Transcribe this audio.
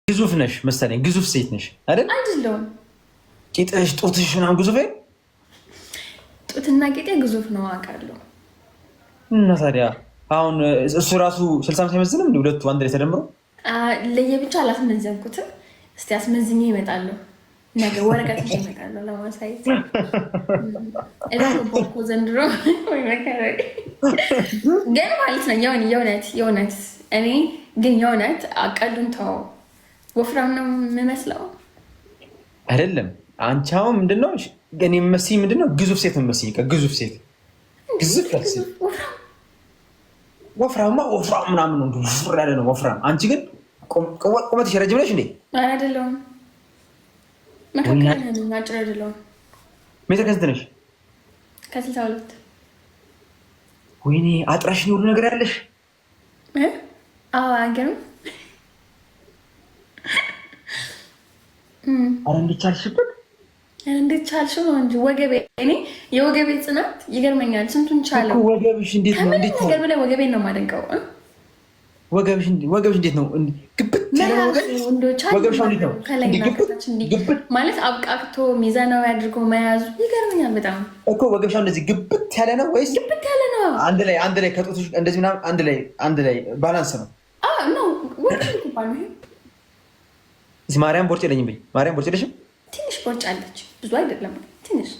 ግዙፍ ነሽ መሰለኝ፣ ግዙፍ ሴት ነሽ አይደል? አይደለሁም። ቂጥሽ ጡትሽ ምናምን ግዙፍ። ጡትና ቂጤ ግዙፍ ነው አውቃለሁ። እና ታዲያ አሁን እሱ ራሱ 65 አይመዝንም? እንደ ሁለቱ አንድ ላይ ተደምሮ። ለየብቻ አላስመዘንኩትም። እስቲ አስመዝኜ ይመጣለሁ። ነገ ወረቀት ይዤ እመጣለሁ ለማሳየት። እዳ ገባሁ እኮ ዘንድሮ፣ ወይ መከራዬ። ግን ማለት ነው የሆነ የእውነት የእውነት እኔ ግን የእውነት አቀሉን ተው፣ ወፍራም ነው የምመስለው። አይደለም። አንቺ አሁን ምንድነው እኔ መሲ ምንድነው ግዙፍ ሴት መሲ፣ ግዙፍ ሴት፣ ግዙፍ ሴት። ወፍራማ ወፍራም ምናምን ነው፣ ውፍር ያለ ነው ወፍራም። አንቺ ግን ቁመትሽ ረጅም ነሽ እንዴ? አይደለሁም፣ መካከለኛ ነኝ፣ አጭር አይደለሁም። ሜትር ከስንት ነሽ? ከ62። ወይኔ አጥራሽን ሁሉ ነገር ያለሽ። አዎ፣ አይገርም። አረ እንዴት ቻልሽበት? እንዴት ቻልሽው ነው እንጂ ወገቤ፣ እኔ የወገቤ ጽናት ይገርመኛል። ስንቱን ቻለው። ወገብሽ እንዴት ነው? ከምንም ነገር በላይ ወገቤን ነው የማደንቀው። ወገብሽ እንዴት ነው? ግብት ወገብሽ እንዴት ነው? ማለት አብቃቅቶ ሚዛናዊ አድርጎ መያዙ ይገርመኛል በጣም። እኮ ወገብሽ እንደዚህ ግብት ያለ ነው ወይስ? ግብት ያለ ነው። አንድ ላይ ከጡትሽ እንደዚህ ምናምን አንድ ላይ balance ነው? ነው ወገብ ነው። ማርያም ቦርጭ የለኝም በይ። ማርያም ቦርጭ የለሽም? ትንሽ ቦርጭ አለች፣ ብዙ አይደለም፣ ትንሽ።